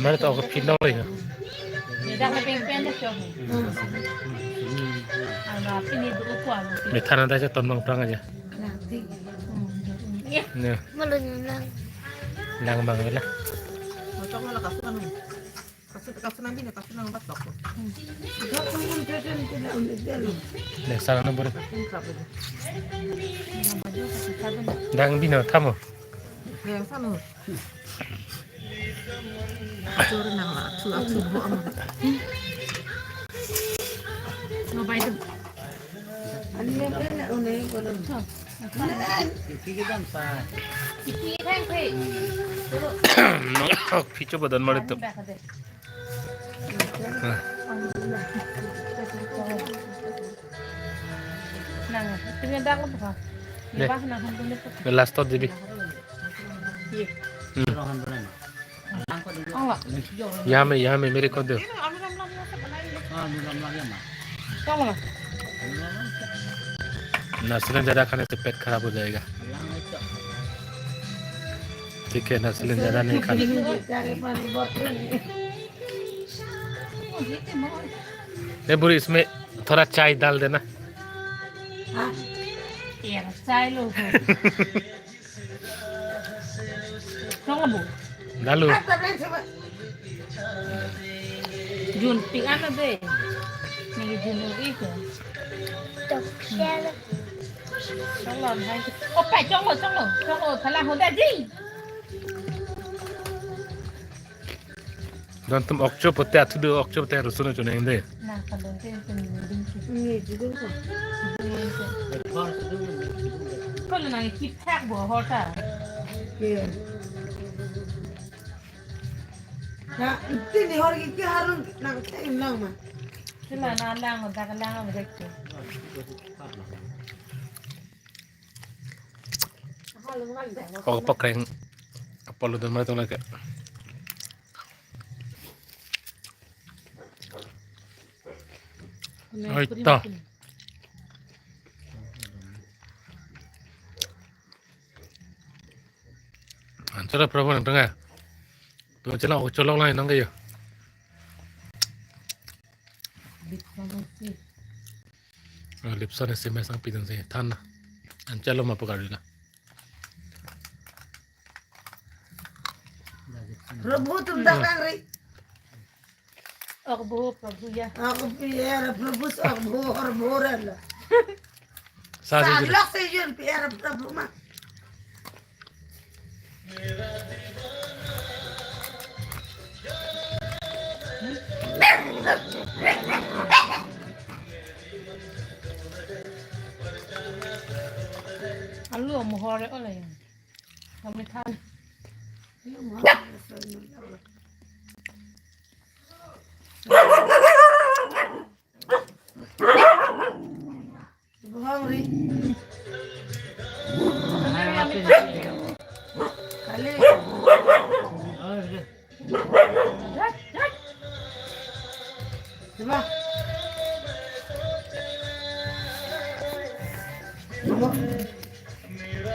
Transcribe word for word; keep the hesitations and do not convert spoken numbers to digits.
Mari to ako pinong le. Ni dak na peng pen de chok. Ala pini du upu alu. Methana da cha ton bang prang aja. Ye. Ne. Malu nang. Nang bang la. Bocok malu kasu kami. Kasu, kasu nang bina, kasu nang batok. Ne, sana na buri. Dang bina, tamo. Yang sana. Atur nang la, atur, atur, bo am. Ngo bai tu. Ani yang kena unai kono. Iki thang pe. Picho badan mari tu. Nang, tinggal dak lo buka. Deh. Bah, nang, hantu ni. Last tot jadi. Iya. Hmm. Ang la. यहाँ में, यहाँ में मेरे को दो। Ang la. नाश्ता ज्यादा खाने से पेट खराब हो जाएगा। ठीक है, नाश्ता ज्यादा नहीं खाना। ए बुरी, इसमें थोड़ा चाय डाल देना। Iya, chai lo. Chong lo bu. Dalu. Jun pik ano de. Ni jun ui ke. Chong lo, hai. Oh, pai chong lo, chong lo, chong lo, thala ho da ji. Don tum okcho pote athu do okcho pote rusun chuneng de. Na kalon te tum ding ki. Ni jidung ko. Ko lo nang ki phak bo hota. Ke. Na itin ni hor ki ki harun nang te nang ma. Sila na lang da ka lang ma dek. Ako pakreng. Apolo don mari tong lagi. Oi, ta. Anchara Prabhu nang tengah. Tu chela ocholok lai nang kayo. Lipson isi mesang pidun si than na. Anchalo ma pagari la. Prabhu tum dak nang ri. Ak bo Prabhu ya. Ak bo ya Prabhu, ak bo, ak bo ran la. Sa ji. Salok se yun pi er Prabhu ma. Alu amohor ole. Kami than. Bohong ri. Kali. Coba.